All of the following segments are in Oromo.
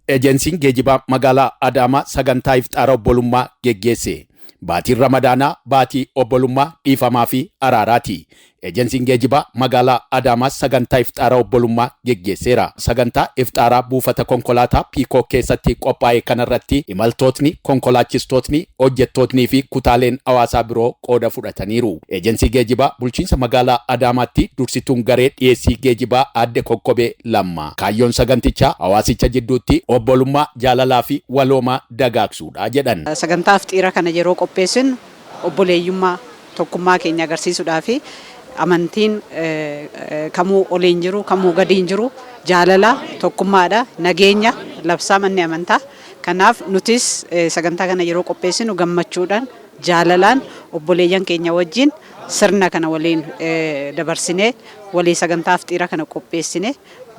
Ejensiin geejibaa magaalaa Adaamaa sagantaa ifxaara obbolummaa geggeesse. Baatiin Ramadaanaa baatii obbolummaa, dhiifamaa fi araaraati. Ejensiin geejibaa magaalaa Adaamaas sagantaa ifxaara obbolummaa geggeesseera. Sagantaa ifxaaraa buufata konkolaataa Piikook keessatti qophaa'e kanarratti imaltootni, konkolaachistootni, hojjettootnii fi kutaaleen hawaasaa biroo qooda fudhataniiru. Ejensii geejibaa bulchiinsa magaalaa Adaamaatti dursituun garee dhiyeessii geejibaa Aadde Kokkobee Lammaa, kaayyoon sagantichaa hawaasicha jidduutti obbolummaa, jaalalaa fi waloomaa dagaagsuudha jedhan. Sagantaa ifxiira kana yeroo qopheessinu obboleeyyummaa, tokkummaa keenya agarsiisuudhaa fi amantiin kamuu oliin jiru, kamuu gadiin jiru, jaalala, tokkummaadha, nageenya labsaa manni amantaa. Kanaaf nutis sagantaa kana yeroo qopheessinu gammachuudhaan, jaalalaan obboleeyyan keenya wajjin sirna kana waliin dabarsinee, walii sagantaa ifxiira kana qopheessine,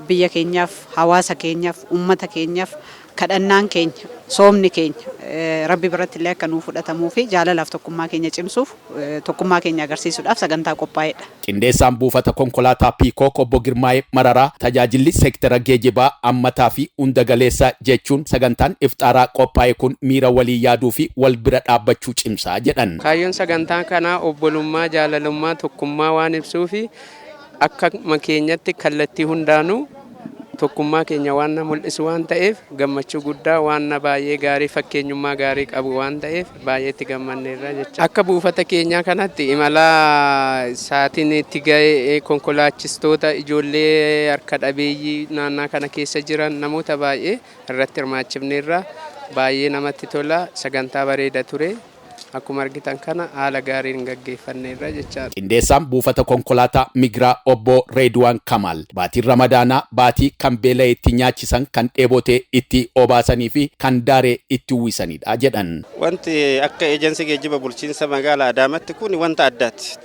biyya keenyaaf, hawaasa keenyaaf, ummata keenyaaf kadhannaan keenya, soomni keenya Rabbi biratti illee akka nuu fudhatamuu fi jaalalaaf tokkummaa keenya cimsuuf, tokkummaa keenya agarsiisuudhaaf sagantaa qophaa'edha. Qindeessaan buufata konkolaataa Piikook obbo Girmaa'ee Mararaa, tajaajilli seektara geejibaa ammataa fi hunda galeessa jechuun, sagantaan ifxaaraa qophaa'e kun miira walii yaaduu fi wal bira dhaabbachuu cimsaa jedhan. Kaayyoon sagantaa kanaa obbolummaa, jaalalummaa, tokkummaa waan ibsuufi akka keenyatti kallattii hundaanuu tokkummaa keenya waan na mul'isu waan ta'eef, gammachuu guddaa waan na baay'ee gaarii, fakkeenyummaa gaarii qabu waan ta'eef, baay'ee itti gammanneerra jecha. Akka buufata keenyaa kanatti imala sa'aatiin itti ga'e, konkolaachistoota, ijoollee harka dhabeeyyii naannaa kana keessa jiran, namoota baay'ee irratti hirmaachifneerra. Baay'ee namatti tola, sagantaa bareeda ture. Akkuma argitan kana haala gaariin gaggeeffanneerra jechaadha. Qindeessaan buufata konkolaataa Migiraa obbo Reedwaan Kamaal, baatiin Ramadaanaa baatii kan beela'e itti nyaachisan, kan dheebotee itti obaasanii fi kan daaree itti uwwisanidha jedhan. Wanti akka eejensii geejjiba bulchiinsa magaalaa Adaamaatti kun wanta addaati.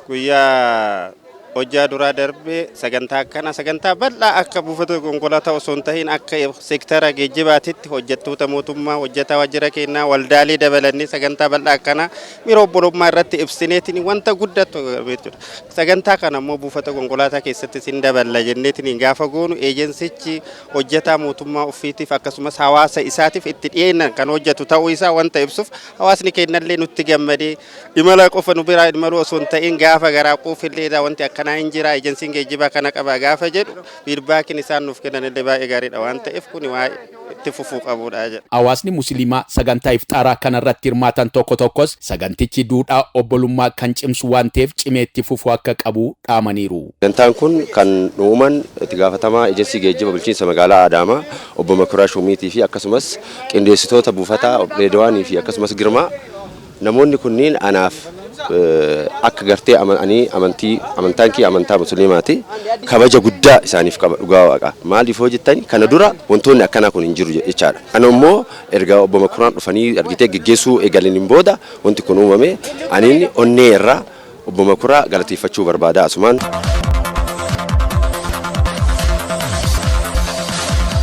Guyyaa hojjaa duraa darbee sagantaa akkana, sagantaa bal'aa akka buufata konkolaataa osoo hin tahin akka seektara geejjibaatitti hojjettoota mootummaa, hojjetaa waajjira keenyaa, waldaalee dabalannee sagantaa bal'aa akkana miira obbolummaa irratti ibsineetiin wanta guddatu jechuudha. Sagantaa kana immoo buufata konkolaataa keessatti sin daballa jenneetiin gaafa goonu, eejensichi hojjetaa mootummaa ofiitiif akkasumas hawaasa isaatiif itti dhiyeennan kan hojjetu ta'uu isaa wanta ibsuuf, hawaasni keenyallee nutti gammadee imala qofa nu biraa imaluu osoo hin ta'in, gaafa garaa quufillee wanti akkanaa hin jira, ejensiin geejjibaa kana qaba gaafa jedhu, feedbackiin isaan nuuf kennan illee baay'ee gaariidha waan ta'eef, kun waa itti fufuu qabudha jedha. Hawaasni Musliimaa sagantaa iftaaraa kanarratti hirmaatan tokko tokkos sagantichi duudhaa obbolummaa kan cimsu waan ta'eef cimee itti fufuu akka qabu dhaamaniiru. Sagantaan kun kan uuman itti gaafatamaa ejensii geejjiba bulchiinsa magaalaa Adaamaa obbo Makuraa Shumiitii fi akkasumas qindeessitoota buufataa Reedwaanii fi akkasumas Girmaa. Namoonni kunniin anaaf akka gartee ani amantii, amantaan kiyya amantaa Musliimaati, kabaja guddaa isaaniif qaba. Dhugaa Waaqa, maaliif hoo jettani, kana dura wantoonni akkanaa kun hin jiru jechaadha. Kana immoo erga obbo Makuraan dhufanii argitee geggeessuu eegalaniin booda wanti kun uumame. Aniin onnee irraa obbo Makuraa galateeffachuu barbaada asumaan.